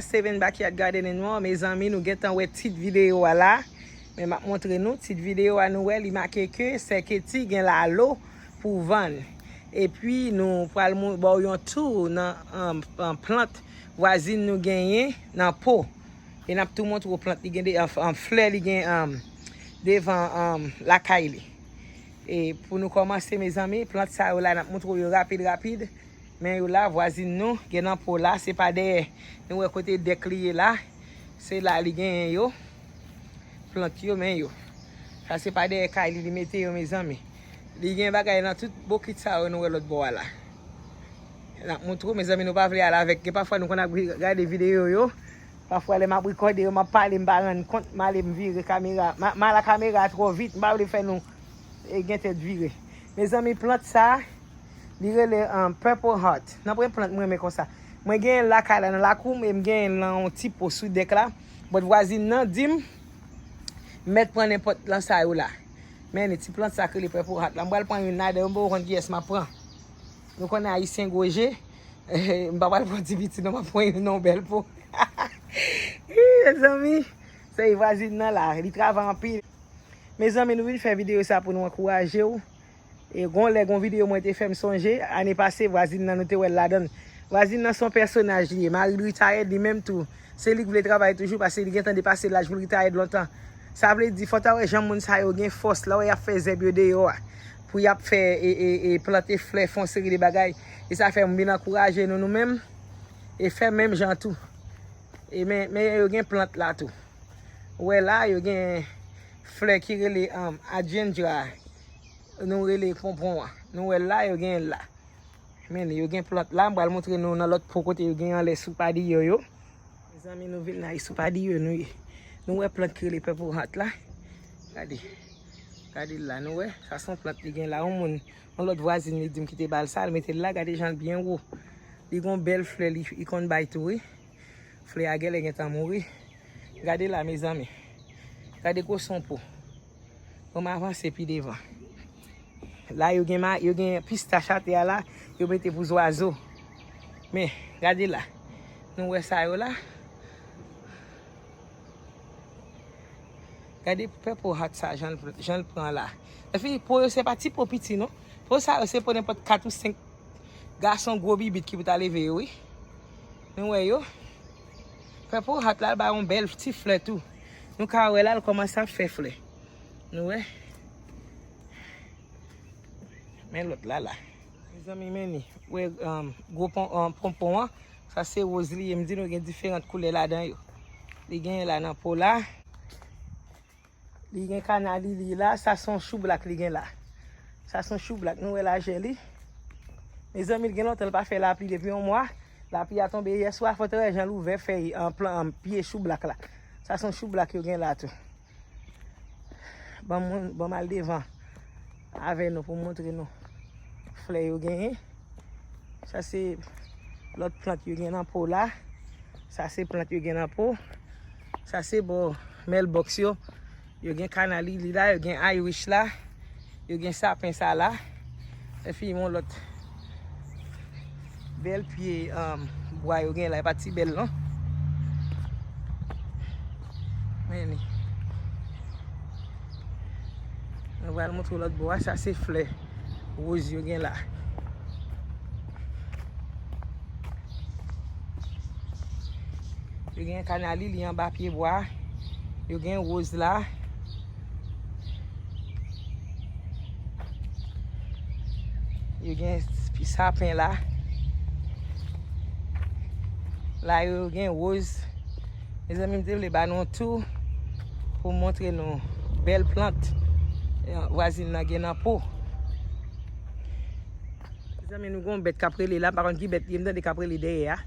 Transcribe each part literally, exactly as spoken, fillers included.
Seven Backyard Garden and More, mezanmi, nou gentan wè tit videyo a la. Men m ap montre nou tit videyo a, nou wè li make ke Sè Keti gen lalo pou vann. Epi nou pral mou- ba w yon tou nan um, um, plant vwazin nou genyen nan po. E n ap tou montre w plant li gen de, um, um, flè li gen um, devan um, lakay li. E pou nou kòmanse, mezanmi, plant sa yo la, n ap montre w yo rapid, rapid. Men yo la, vwazin nou, gen nan po la, se pa dèyè. Nou wè kote dèk li ye la, se la li genyen yo. Plant yo, men yo. Sa se pa dèyè kay li, li mete yo, mezanmi. Li gen bagay nan tout bokit sa yo, nou wè lòt bò a la. N ap montre w, mezanmi, nou pa vle al avèk. Gen pafwa nou konn ap gade videyo yo. Pafwa lè m ap rekòde yo, m ap pale, m pa rann kont, m ale m vire kamera. M a- m al a kamera twò vit, m pa vle fè nou e, gen tèt vire. Mezanmi, plant sa, li rele um, Purple Heart. Nan premye plant mwen renmen konsa. Mwen genyen l lakay la nan lakou m, e m genyen l nan yon ti po sou dèk la. But vwazin nan di m, mèt pran nenpòt lan sa yo la. Men ti plant sa k rele Purple Heart la. M pral pran youn ladan yo, m poko konn kiyès m ap pran. Nou konnen Ayisyen gwo je. M pa pral pran ti piti non, m ap pran youn nan yon bèl po. Wi, mezanmi, se vwazin nan la, li travay anpil. Mezanmi, nou vin fè videyo sa pou nou ankouraje w. E gon lè, gon videyo mwen te fè m sonje, ane pase, vwazin nan nou te wè l ladan l. Vwazin nan se yon pèsonaj li ye. Mari l retayèd li menm tou. Se li k vle travay toujou, paske li gentan depase laj pou l retayèd lontan. Sa vle di, fò w ta wè jan moun sa yo gen fòs, lè w wè y ap fè zèb yo deyò a. Pou y ap fè, e, e, e, plante flè, fè yon seri de bagay. E sa fè m vin ankouraje nou, nou menm. E fè menm jan tou. E men, men yo gen plant la tou. Ou wè la, yo gen flè ki rele um, adjendra. Nou rele ponpon an. Nou wè l la, yo gen l la. Men yo gen plant la, m pral montre nou nan lòt po kote yo gen anlè sou padi yo yo. Mezanmi, nou vin la, e sou padi yo nou ye. Nou wè plant ki rele purple heart la. Gade. Gade l la, nou wè. Sa se yon plant li gen la. Yon moun, yon lòt vwazin li di m ki te ba l sa, l mete l la. Gade jan l byen wo. Li gen yon bèl flè, li, li konn bay tou, wi. Flè a genlè gentan mouri. Gade la, mezanmi. Gade gwosè yon po. Bon, m avanse pi devan. La, yo gen, ma- yo gen pistach atè a la, yo mete pou zwazo. Men, gade la. Nou wè sa yo la? Gade purple heart sa, jan l pr- jan l pran la. Epi, po yo se pa ti po piti, non. Po sa yo se po nenpòt kat ou senk gason gwo bibit ki pou ta leve yo, wi. Nou wè yo. Purple heart la, l ba yon bèl ti flè tou. Nou ka wè la, l kòmanse ap fè flè. Nou wè. Men lòt la, la. Mezanmi, men li. Wè, um, gwo pon- um, ponpon an. Sa se woz li ye. M di nou gen diferan koulè ladan yo. Li gen la nan po la. Li gen kana lili la. Sa se yon choublak li gen la. Sa se yon choublak. Nou wè lajè li. Mezanmi, l gen lontan l pa fè lapli depi yon mwa. Lapli a tonbe yè swa, fò te wè jan l ouvè fèy an plan an pye choublak la. Sa se yon choublak yo gen la tou. Ban m, ban m al devan avè nou pou m montre nou flè yo genyen. Sa se lòt plant yo gen nan po la. Sa se plant yo gen nan po. Sa se bò mailbox yo. Yo gen kana lili la, yo gen Irish la. Yo gen sapen sa la. Epi yon lòt bèl pye um, bwa yo gen la, e pa ti bèl non. Men li. Nou pral montre w lòt bò a, sa se flè woz yo gen la. Yo gen kana lili anba pye bwa. Yo gen woz la. Yo gen sapen la. La yo gen woz. Mezanmi, m te vle ba nou tou pou m montre nou bèl plant, eh, vwazin nan gen nan po. Mezanmi, nou gon bèt k ap rele la, m pa konn ki bèt li ye, m tande k ap rele dèyè a.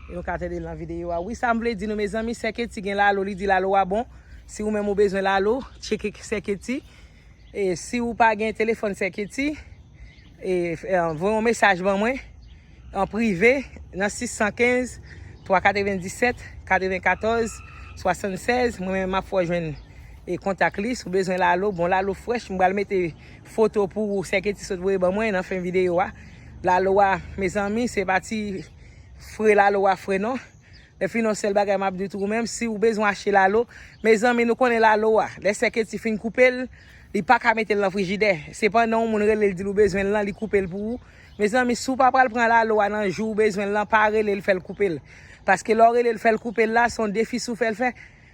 E nou ka tande l nan videyo a. Wi, sa m vle di nou, mezanmi, Sè Keti gen lalo, li di lalo a bon. Si ou menm ou bezwen lalo, tcheke Sè Keti. E si ou pa gen telefòn Sè Keti, e, e, voye yon mesaj ban mwen an prive nan sis san kenz, twa katrevendisèt, katrevenkatòz, swasannsèz. Mwen menm, m ap fè w jwenn, e, kontak li. Si w bezwen lalo, bon lalo frèch, m pral mete foto pou ou, Sè Keti sot voye ban mwen nan fen videyo a. Lalo a, mezanmi, se pa ti fre lalo a fre non. Lè fini yon sèl bagay m ap di tou, ou menm si ou bezwen achte lalo, mezanmi, nou konnen lalo a, lè sè Keti fin koupe l, li pa ka mete l nan frijidè. Se pandan yon moun rele l, di l ou bezwen l lan, li koupe l pou ou. Mezanmi, si w pa pral pran lalo a nan jou ou bezwen l lan, pa rele l, fè l koupe l. Paske lè w rele l, fè l koupe l la, se yon defi si w fè l fè.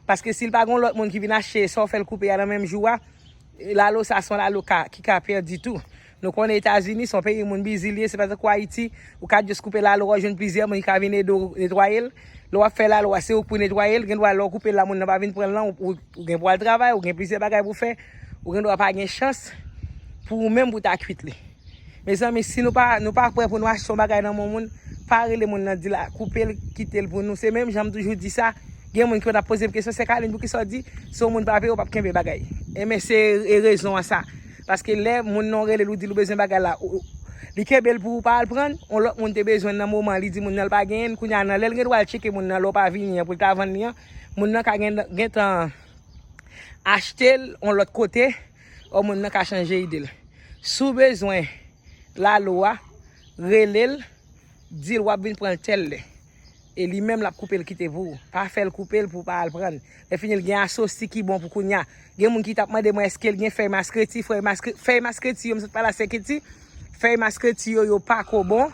Paske si l pa gen yon lòt moun ki vin achte sa w fè l koupe a nan menm jou a, lalo sa se yon lalo ka, ki ka pèdi tou. Nou konnen Etazini se yon peyi moun bizi li ye, se pa tankou Ayiti, ou ka jis koupe lalo a, w jwenn plizyè moun ki ka vin ede w netwaye l. Lè w ap fè lalo a, se ou k pou netwaye l, gen dwa lè w koupe l la, moun nan pa vin pran l lan, ou, ou, ou gen pou al travay, ou gen plizyè bagay pou fè, ou gen dwa pa gen chans pou ou menm pou ta kwit li. Mezanmi, si nou pa, nou pa prè pou nou achte yon bagay nan men yon moun, pa rele moun nan, di l a koupe l, kite l pou nou. Se menm jan m toujou di sa, gen moun ki konn ap poze m kesyon, Sè Kalin, poukisa w di, si yon moun pa peye, w p ap kenbe bagay? Enben, se e rezon an sa. Paske lè moun nan w rele l, ou di l ou bezwen bagay la, ou, ou, li kenbe l pou ou pa al pran, yon lòt moun te bezwen l nan moman, li di moun nan l pa genyen l, kounye a nan lè l gen dwa al tcheke moun nan, lè w pa vini an, pou l ta vann li an, moun nan ka gen, gentan achte l yon lòt kote, o moun nan ka chanje ide l. Si w bezwen lalo a, rele l, di l w ap vin pran l tèl lè. E li menm l ap koupe l kite pou ou. Pa fè l koupe l pou w pa al pran l. Lè fini l gen asosi ki bon pou kounye a. Gen moun ki t ap mande mwen èske l gen fèy maskreti, fèy maskreti, fèy maskreti yo, m sot pale a sè Keti, fèy maskreti yo, yo pa ko bon,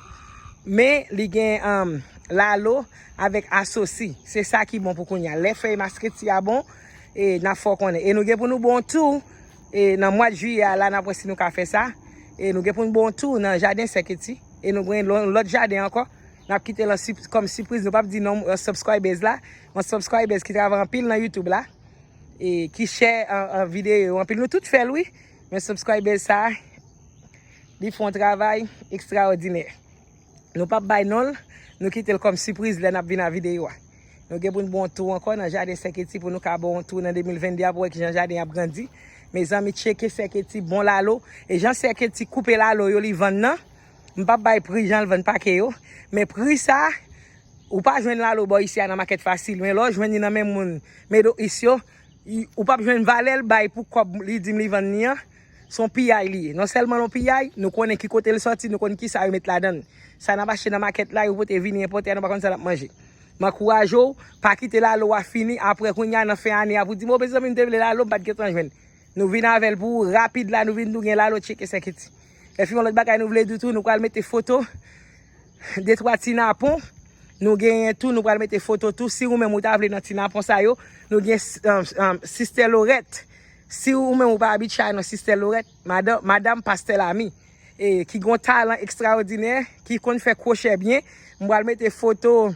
men li gen um, lalo avèk asosi. Se sa ki bon pou kounye a. Lè fèy maskreti a bon, e n ap fè w konnen. E nou gen pou nou bon tou, e nan mwa jiyè a la, n ap wè si nou ka fè sa. E nou gen pou nou bon tou nan jaden sè Keti. E nou gen yon lòt jaden ankò. N ap kite l an sip- kòm sipriz. Nou p ap di non, uh, subscribers la. Yon subscribers ki travay anpil nan YouTube la. E ki share an, an videyo yo anpil. Nou tout fè l, wi. Men subscribers sa, li fè yon travay ekstraòdinè. Nou p ap bay non l, nou kite l kòm sipriz lè n ap vin a videyo a. Nou gen pou n ba w yon tou ankò nan jaden sè Keti pou nou ka ba w yon tou nan de mil venn de a pou wè kijan jaden ap grandi. Mezanmi, tcheke sè Keti bon lalo. E jan sè Keti koupe lalo yo li vann nan, m p ap bay pri jan l vann pake yo. Men pri sa, ou pa jwenn lalo bò isi a nan makèt fasil. Men lè w jwenn li nan men moun Middle East yo, i- ou p ap jwenn valè l bay pou kòb li di m li vann li an. Se yon piyay li ye. Non sèlman l yon piyay, nou konnen ki kote l sòti, nou konn kisa yo met ladan l. Sa n ap achte nan makèt la, yo pote vini enpòte a, nou pa konn sa n ap manje. M ankouraje w, pa kite lalo a fini, apre kounye a nan fen ane a pou di m, o mezanmi, m te vle lalo, m pa t gentan jwenn. Nou vin avè l pou ou, rapid la, nou vin di w gen lalo, tcheke sè Keti. Epi yon lòt bagay nou vle di w tou, nou pral mete foto de twa ti napon. Nou genyen tou, nou pral mete foto tou. Si ou menm ou ta vle nan ti napon sa yo, nou gen um, um, Sister Lorette. Si ou menm ou pa abitye a nan Sister Lorette, madan, madanm pastè Lami, e, ki gen yon talan ekstraòdinè, ki konn fè kwochè byen, m pral mete foto,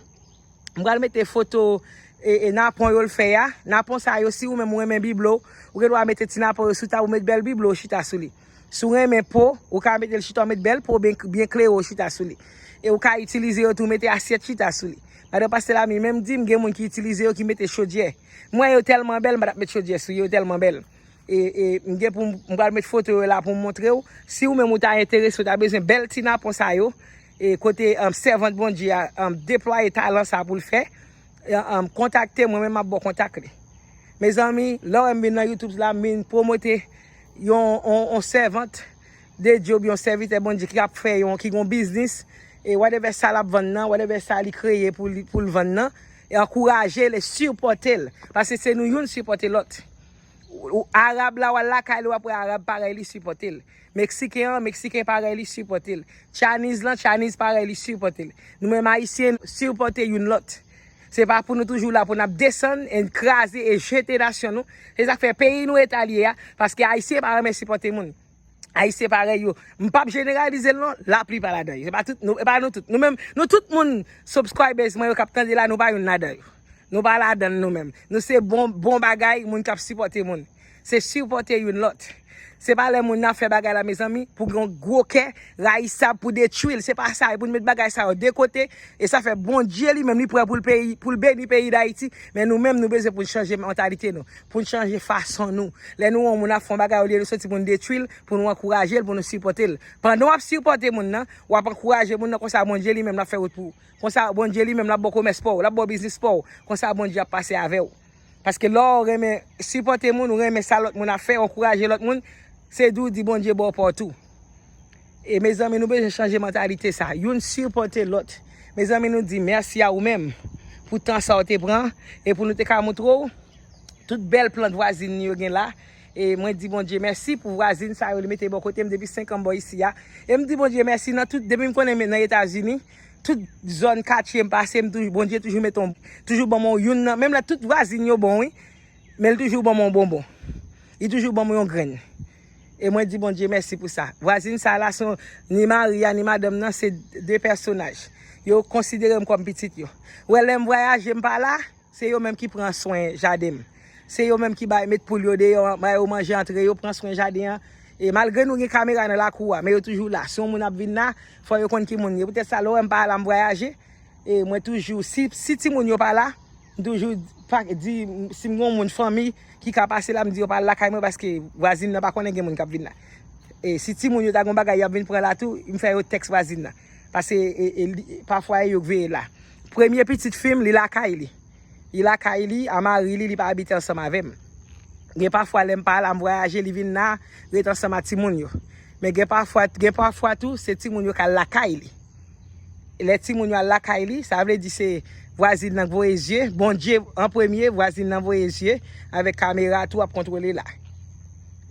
m pral mete foto e, e napon yo l fè a. Napon sa yo, si ou menm ou renmen biblo, ou gen dwa mete ti napon yo sou tab, ou met bèl biblo chita sou li. Si w renmen po, ou ka mete l chita, w met bèl po byen, byen klere w chita sou li. E ou ka itilize yo tou, mete asyèt chita sou li. Madan pastè Lami menm di m gen moun ki itilize yo, ki mete chodyè. M wè yo tèlman bèl, m pa t ap met chodyè sou yo, yo tèlman bèl. E, e m gen pou m, m pral met foto yo la pou m montre w. Si ou menm ou ta enterese, ou ta bezwen bèl ti napon sa yo, e kote um, sèvant Bondye a um, deplwaye talan sa pou l fè, e, um, kontakte mwen, mwen m ap ba w kontak li. Mezanmi, lè w wè m vin nan YouTube la, m vin pwomote yon, yon, yon sèvant de Dye oubyen yon sèvitè Bondye ki ap fè yon, ki gon biznis, e whatever sa l ap vann nan, whatever sa li kreye pou li, pou l vann nan, e ankouraje l e sipòte l. Paske se nou youn sipòte lòt. Ou, ou Arab la, w al lakay li, w ap wè Arab parèy li sipòte l. Meksiken an, Meksiken parèy li sipòte l. Chinese lan, Chinese parèy li sipòte l. Nou menm Ayisyen, sipòte youn lòt. Se pa pou nou toujou la pou n ap desann, e kraze e jete nasyon nou. Se sa k fè peyi nou eta l ye a, paske Ayisyen pa renmen sipòte moun. Ayisyen parèy yo. M p ap jeneralize l non, laplipa ladan yo. Se pa tout, nou, e pa nou tout. Nou menm, nou tout moun, subscribers mwen yo k ap tande la, nou pa youn ladan yo. Nou pa ladan l nou menm. Nou se bon, bon bagay, moun k ap sipòte moun. Se sipòte youn lòt. Se pa lè moun nan ap fè bagay la, mezanmi, pou gen yon gwo kè rayisab pou detwi l. Se pa sa, e pou n met bagay sa yo de kote. E sa fè Bondye li menm, li prè pou l peyi, pou l beni peyi Dayiti. Men nou menm, nou bezwen pou n chanje mantalite nou, pou n chanje fason nou. Lè nou wè yon moun ap fè yon bagay, olye nou soti pou n detwi l, pou nou ankouraje l, pou nou sipòte l. Pandan w ap sipòte moun nan, w ap ankouraje moun nan, konsa Bondye li menm l ap fè wout pou ou. Konsa Bondye li menm l ap ba w komès pa w, l ap ba w biznis pa w. Konsa Bondye ap pase avè w. Paske lè w renmen sipòte moun, ou renmen sa lòt moun ap fè, ankouraje lòt moun, se di w di Bondye ba w pa w tou. E mezanmi, nou bezwen chanje mantalite sa. Youn sipòte lòt. Mezanmi, nou di mèsi a ou menm pou tan sa w te pran, e pou nou te ka montre w tout bèl plant vwazin yo gen la. E mwen di Bondye mèsi pou vwazin sa yo li mete bò kote m depi senk an m bò isi a. E m di Bondye mèsi nan tout, depi m konnen men nan Etazini, tout zòn katye m pase, m toujou, Bondye toujou mete yon, toujou ban mwen youn nan, menm lè tout vwazin yo bon wi, men l toujou ban mwen yon bonbon. Li toujou ban mwen yon grenn. E mwen di Bondye mèsi pou sa. Vwazin sa la, se ni mari a, ni madanm nan, se de pèsonaj. Yo konsidere m kòm pitit yo. Wè, lè m vwayaje, m pa la, se yo menm ki pran swen jaden m. Se yo menm ki bay, met poul yo deyò, bay yo manje antre, yo pran swen jaden an. E malgre nou gen kamera nan lakou a, men yo toujou la. Si yon moun ap vin la, fò yo konn ki moun ye. Poutèt sa, lè w wè m pa la, m vwayaje, e mwen toujou, si, si timoun yo pa la, m toujou pa, di, si m gen yon moun fanmi ki ka pase la, m di yo pa al lakay mwen paske vwazin nan pa konnen gen moun k ap vin la. E si timoun yo ta gen yon bagay y ap vin pran la tou, m fè yo tèks vwazin nan. Paske e, e, li- pafwa e yo k veye la. Premye pitit fi m, li lakay li. Li lakay li, a mari li, li pa abite ansanm avè m. Gen pafwa lè m pa la, m vwayaje, li vin la, ret ansanm a timoun yo. Men gen pafwa, gen pafwa tou, se timoun yo k al lakay li. Lè timoun yo al lakay li, sa vle di se vwazin nan k voye zye, Bondye an premye, vwazin nan voye zye, avèk kamera tou ap kontwole la.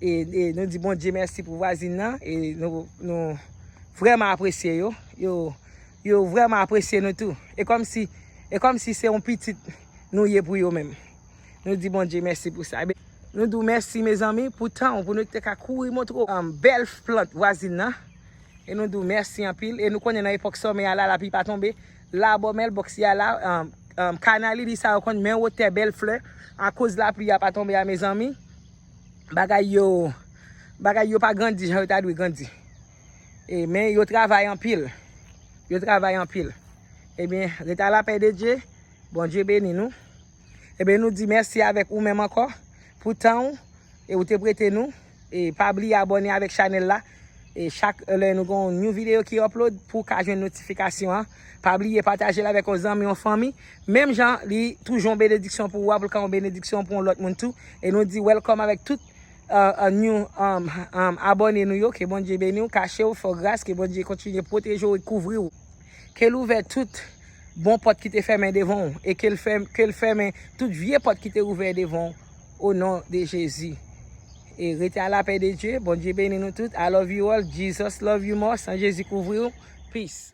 E, e nou di Bondye mèsi pou vwazin nan, e nou, nou vrèman apresye yo. Yo, yo vrèman apresye nou tou. E kòmsi, e kòmsi se yon pitit nou ye pou yo menm. Nou di Bondye mèsi pou sa. Ebyen, nou di w mèsi, mezanmi, pou tan w, pou nou te ka kouri montre w, um, bèl plant vwazin nan. E nou di w mèsi anpil. E nou konnen nan epòk sòmè a la, lapli pa tonbe. La bò mèl bòk si a la, um, um, kanali li sa yo konn men wotè bèl flè. Akoz lapli a pa tonbe a, mezanmi. Bagay yo, bagay yo pa grandi jan yo ta dwe grandi. E, men yo travay anpil. Yo travay anpil. Ebyen, rete a lapè de Dye. Bondye beni nou. Ebyen, nou di mèsi avèk ou menm ankò pou tan w e ou te prete nou. E pa bliye abòne avèk chanèl la. E chak lè nou gen yon new videyo ki upload pou w ka jwenn notifikasyon an. Pa bliye pataje l avèk yon zanmi, yon fanmi. Menm jan li toujou yon benediksyon pou ou a, pou l ka yon benediksyon pou yon lòt moun tou. E nou di welcome avèk tout uh, uh, new um, um, abòne nou yo. Ke Bondye beni w, kache w, fè w gras, ke Bondye kontinye pwoteje w e kouvri w. Ke l ouvè tout bon pòt ki te fèmen devan w e ke l fèm, ke l fèmen tout vye pòt ki te ouvè devan w, o non de Jezi. E rete a lapè de Dye. Bondye beni nou tout. I love you all. Jesus love you more. San Jezi kouvri w. Peace.